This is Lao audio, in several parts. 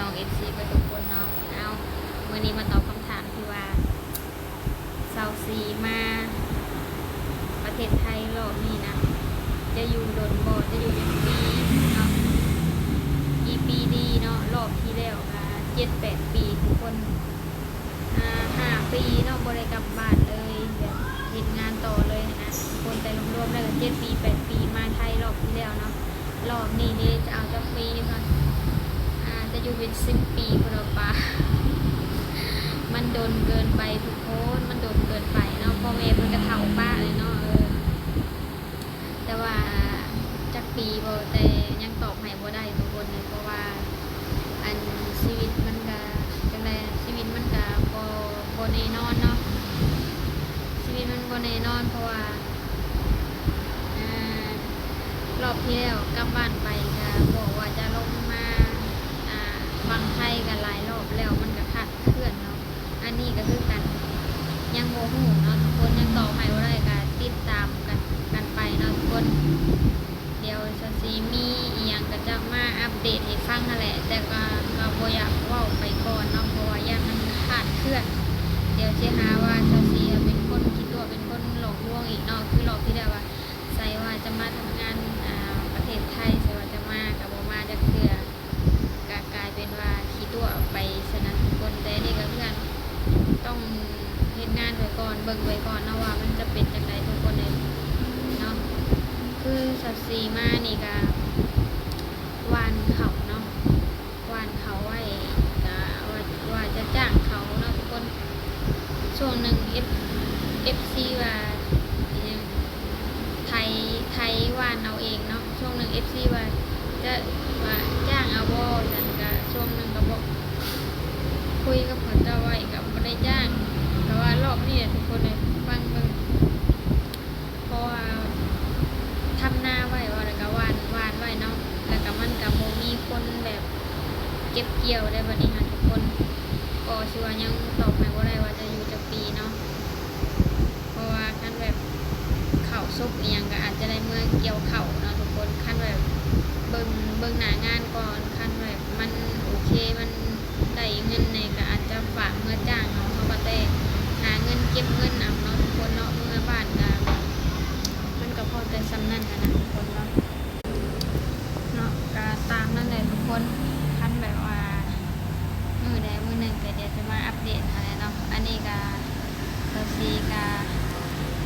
ນ້ອງເອັຟຊີເບິດທຸກຄົນເນາະ. ເອົາ ມື້ນີ້ມາຕອບຄຳຖາມທີ່ວ່າ ຊາວສີ່ມາປະເທດໄທລອບນີ້ນະ ຈະຢູ່ດົນບໍ່? ຈະຢູ່ຈັກປີເນາະ? ກີ່ປີດີເນາະ? ລອບທີ່ແລ້ວກະເຈັດແປດປີທຸກຄົນ ອ່າ ຫ້າປີເນາະ ບໍ່ໄດ້ກັບບ້ານເລີຍ ແບບເຮັດງານຕໍ່ເລີຍຫັ້ນນະທຸກຄົນ. ແຕ່ລວມໆແລ້ວກະເຈັດປີແປດປີ ມາໄທລອບທີ່ແລ້ວເນາະ. ລອບນີ້ເດ ຈະເອົາຈັກປີເພິ່ນ ອ່າ ຈະຢູ່ເປັນສິບປີພຸ້ນເນາະ ປາ ມັນດົນເກີນໄປທຸກຄົນ ມັນດົນເກີນໄປເນາະ. ພໍ່ແມ່ເພິ່ນກະເຖົ້າປະແລ້ວເນາະ ເອີ ແຕ່ວ່າຈັກປີບໍ່ ແຕ່ຍັງຕອບໃຫ້ບໍ່ໄດ້ທຸກຄົນເອີຍ ເພາະວ່າ ອັນ ຊີວິດມັນກະຈັ່ງໃດ ຊີວິດມັນກະບໍ່ ບໍ່ແນ່ນອນເນາະ ຊີວິດມັນບໍ່ແນ່ນອນ ເພາະວ່າ ອ່າ ລອບທີ່ແລ້ວກັບບ້ານໄປກະບອກວ່າຈະລົງມາ ອ່າ ຝັ່ງໄທກະຫຼາຍລອບແລ້ວ ມັນກະຄາດເຄື່ອນເນາະ. ອັນນີ້ກະຄືກັນ ຍັງບໍ່ຮູ້ເນາະທຸກຄົນ ຍັງຕອບໃຫ້ບໍ່ໄດ້ ກະຕິດຕາມກັນ ກັນໄປເນາະທຸກຄົນ. ດຽວຊາວສີ່ມີອີ່ຫຍັງກະຈະມາອັບເດດໃຫ້ຟັງຫັ້ນແຫຼະ ແຕ່ກະ ກະບໍ່ຢາກເວົ້າໄປກ່ອນເນາະ ເພາະວ່າຢ້ານມັນຄາດເຄື່ອນ ດຽວຊິຫາວ່າຊາວສີ່ເປັນຄົນຂີ້ຕົວະ ເປັນຄົນຫຼອກລວງອີກເນາະ ຄືລອບທີ່ແລ້ວວ່າ ໃສ່ວ່າຈະມາທຳງານ ອ່າ ປະເທດໄທ ໃສ່ວ່າຈະມາກະບໍ່ມາຈັກເທື່ອ ກະກາຍເປັນວ່າຂີ້ຕົວະໄປຊັ້ນນະທຸກຄົນ. ແຕ່ນີ້ກະຄືກັນ ຕ້ອງເຮັດງານໄວ້ກ່ອນ ເບິ່ງໄວ້ກ່ອນເນາະວ່າມັນຈະເປັນຈັ່ງໃດທຸກຄົນເອີຍເນາະ. ຄືຊາວສີ່ມານີ້ກະຫວ່ານເຂົ້າເນາະ ຫວ່ານເຂົ້າໄວ້ ກະວ່າ ວ່າຈະຈ້າງເຂົາເນາະທຸກຄົນ. ຊ່ວງໜຶ່ງເອັຟ ເອັຟຊີວ່າ ອີ່ຫຍັງ ໄຖ ໄຖຫວ່ານເອົາເອງເນາະ ຊ່ວງໜຶ່ງເອັຟຊີວ່າຈະ ວ່າຈ້າງເອົາບໍ່ ຊັ້ນກະຊ່ວງໜຶ່ງກະບອກ ຄຸຍກັບເຂົາເຈົ້າໄວ້ກະບໍ່ໄດ້ຈ້າງ ແຕ່ວ່າລອບນີ້ແຫຼະທຸກຄົນເອີຍ ຟັງເບິ່ງ ເພາະວ່າທຳນາໄວ້ວ່າ ແລ້ວກະຫວ່ານ ຫວ່ານໄວ້ເນາະ ແລ້ວກະມັນກະບໍ່ມີຄົນແບບເກັບກ່ຽວໄດ້ ບາດນີ້ຫັ້ນທຸກຄົນ ກໍຊິວ່າຍັງຕອບໃຫ້ບໍ່ໄດ້ວ່າຈະຢູ່ຈັກປີເນາະ ເພາະວ່າຄັນແບບເຂົ້າສຸກອີ່ຫຍັງກະອາດຈະໄດ້ເມືອກ່ຽວເຂົ້າເນາະທຸກຄົນ. ຄັນແບບເບິ່ງ ເບິ່ງໜ້າງານກ່ອນ ຄັນແບບມັນໂອເຄ ມັນ ໄດ້ເງິນແດ່ກະອາດຈະຝາກເມືອຈ້າງເອົາ ເຮົາກະແຕ່ຫາເງິນເກັບເງິນເອົາເນາະທຸກຄົນເນາະ. ເມືອບ້ານກະ ມັນກະພໍແຕ່ສ່ຳນັ້ນຫັ້ນນະທຸກຄົນເນາະ ເນາະ ກະຕາມນັ້ນແຫຼະທຸກຄົນ. ຄັນແບບວ່າມື້ໃດມື້ໜຶ່ງກະດຽວຈະມາອັບເດດຫັ້ນແຫຼະເນາະ. ອັນນີ້ກະຊາວສີ່ກະ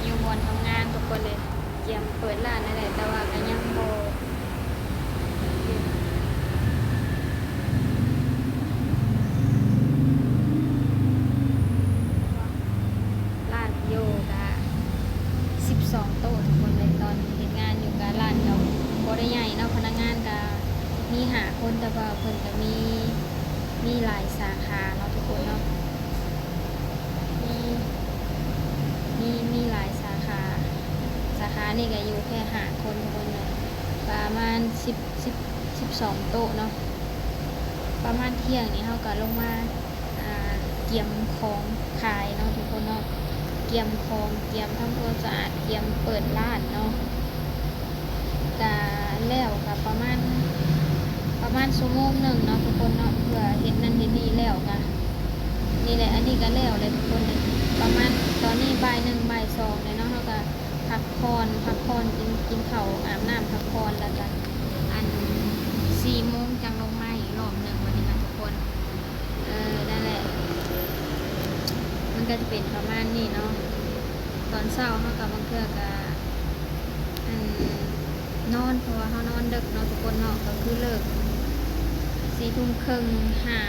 ຢູ່ບ່ອນທຳງານທຸກຄົນເລີຍ ກຽມເປີດຮ້ານຫັ້ນແຫຼະ ແຕ່ວ່າກະຍັງບໍ່ ຮ້ານຢູ່ກະສິບສອງໂຕະທຸກຄົນເລີຍ. ຕອນເຮັດງານຢູ່ກະຮ້ານກະບໍ່ໄດ້ໃຫຍ່ເນາະ ພະນັກງານກະມີຫ້າຄົນ ແຕ່ວ່າເພິ່ນກະມີ ມີຫຼາຍສາຂາເນາະທຸກຄົນເນາະ ມີ ມີ ມີຫຼາຍສາຂາ ສາຂານີ້ກະຢູ່ແຄ່ຫ້າຄົນທຸກຄົນເລີຍ ປະມານສິບ ສິບ ສິບສອງໂຕະເນາະ. ປະມານທ່ຽງນີ້ເຮົາກະລົງມາ ອ່າ ກຽມຂອງຂາຍເນາະທຸກຄົນເນາະ ກຽມຂອງ ກຽມທຳຄວາມສະອາດ ກຽມເປີດຮ້ານເນາະ ກະແລ້ວກະປະມານ ປະມານຊົ່ວໂມງໜຶ່ງເນາະທຸກຄົນເນາະ ເພື່ອເຮັດນັ້ນເຮັດນີ້ແລ້ວກະ ນີ້ແຫຼະ ອັນນີ້ກະແລ້ວແລ້ວທຸກຄົນເອີຍ ປະມານຕອນນີ້ບ່າຍໜຶ່ງ ບ່າຍສອງແລ້ວເນາະ ເຮົາກະພັກຜ່ອນ ພັກຜ່ອນ ກິນ ກິນເຂົ້າ ອາບນ້ຳ ພັກຜ່ອນ ແລ້ວກະ ອັນ ສີ່ໂມງຈັ່ງລົງມາອີກລອບໜຶ່ງ ບາດນີ້ຫັ້ນທຸກຄົນ. ເອີ ນັ້ນແຫຼະ ມັນກະຈະເປັນປະມານນີ້ເນາະ. ຕອນເຊົ້າເຮົາກະບາງເທື່ອກະ ອັນ ນອນ ເພາະວ່າເຮົານອນເດິກເນາະທຸກຄົນເນາະ ກະຄືເລີກສີ່ທຸ່ມເຄິ່ງ ຫ້າ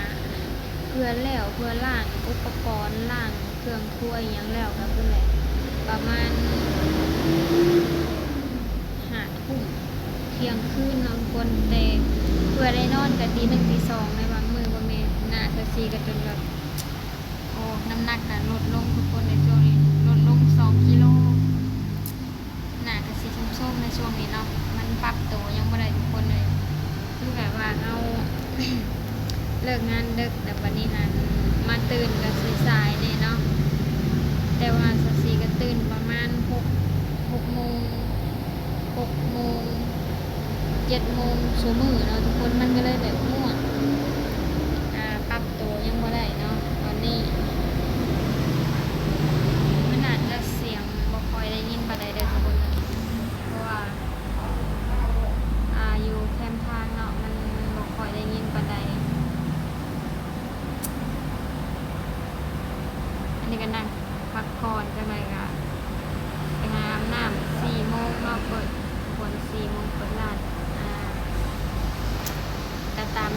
ເພື່ອແລ້ວ ເພື່ອລ້າງອຸປະກອນ ລ້າງເຄື່ອງຄົວອີ່ຫຍັງແລ້ວກະພຸ້ນແຫຼະ ປະມານຫ້າທຸ່ມ ທ່ຽງຄືນເນາະທຸກຄົນ. ແຕ່ເພື່ອໄດ້ນອນກະຕີໜຶ່ງຕີສອງໃນບາງມື້ ບໍ່ແມ່ນ ໜ້າຊາວສີ່ກະຈົນແບບ ໂອ້ ນ້ຳໜັກກະລົດລົງທຸກຄົນ ໃນຊ່ວງນີ້ລົດລົງສອງກິໂລ. ໜ້າກະຊິໂຊມໆໃນຊ່ວງນີ້ເນາະ ມັນປັບໂຕຍັງບໍ່ໄດ້ທຸກຄົນເອີຍ ຄືແບບວ່າເຮົາເລີກງານເດິກ ແລ້ວບາດນີ້ຫັ້ນມາຕື່ນກະຊິສາຍແດ່ເນາະ. ແຕ່ວ່າຊາວສີ່ກະຕື່ນປະມານຫົກ ຫົກໂມງ ຫົກໂມງ ເຈັດໂມງຊຸມື້ເນາະທຸກຄົນ ມັນກະເລີຍແບບງ່ວງ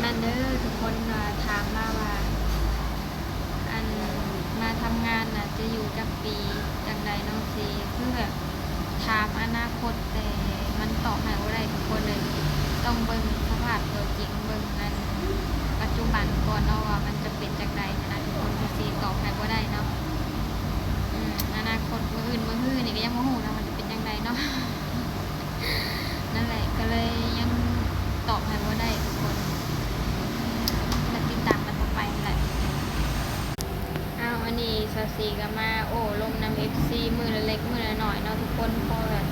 ນັ້ນເດີ ທຸກຄົນວ່າ ຖາມມາວ່າ ອັນ ມາທຳງານນະ ຈະຢູ່ຈັກປີ ຈັ່ງໃດເນາະ ຊິຄືແບບ ຖາມອະນາຄົດ ແຕ່ມັນຕອບໃຫ້ບໍ່ໄດ້ ທຸກຄົນເອີຍ. ຕ້ອງເບິ່ງສະພາບຕົວຈິງ ເບິ່ງອັນປັດຈຸບັນກ່ອນເນາະ ວ່າມັນຈະເປັນຈັ່ງໃດຫັ້ນນະ ທຸກຄົນ ຄືຊິຕອບໃຫ້ບໍ່ໄດ້ເນາະ. ອືມ ອະນາຄົດມື້ອື່ນມື້ຮືນີ້ກໍຍັງບໍ່ຮູ້ນະ ວ່າຈະເປັນຈັ່ງໃດເນາະ. ນັ້ນແຫຼະ ກໍເລີຍຍັງຕອບໃຫ້ບໍ່ໄດ້ທຸກຄົນ ກໍຕິດຕາມກັນຕໍ່ໄປຫັ້ນແຫຼະ. ອ້າວ ອັນນີ້ສາວສີກໍມາໂອ້ລົມນຳເອັຟຊີມື້ລະເລັກມື້ລະໜ້ອຍເນາະທຸກຄົນ ພໍແບບ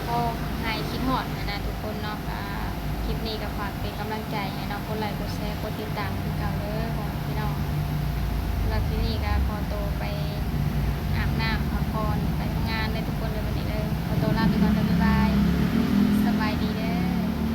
ພໍຫາຍຄິດຮອດຫັ້ນນະທຸກຄົນເນາະ. ກໍຄລິບນີ້ກໍຝາກເປັນກຳລັງໃຈໃຫ້ເນາະ ກົດໄລກົດແຊກົດຕິດຕາມຄືເກົ່າເດີພໍ່ແມ່ພີ່ນ້ອງ. ສຳລັບຄລິບນີ້ກໍຂໍໂຕ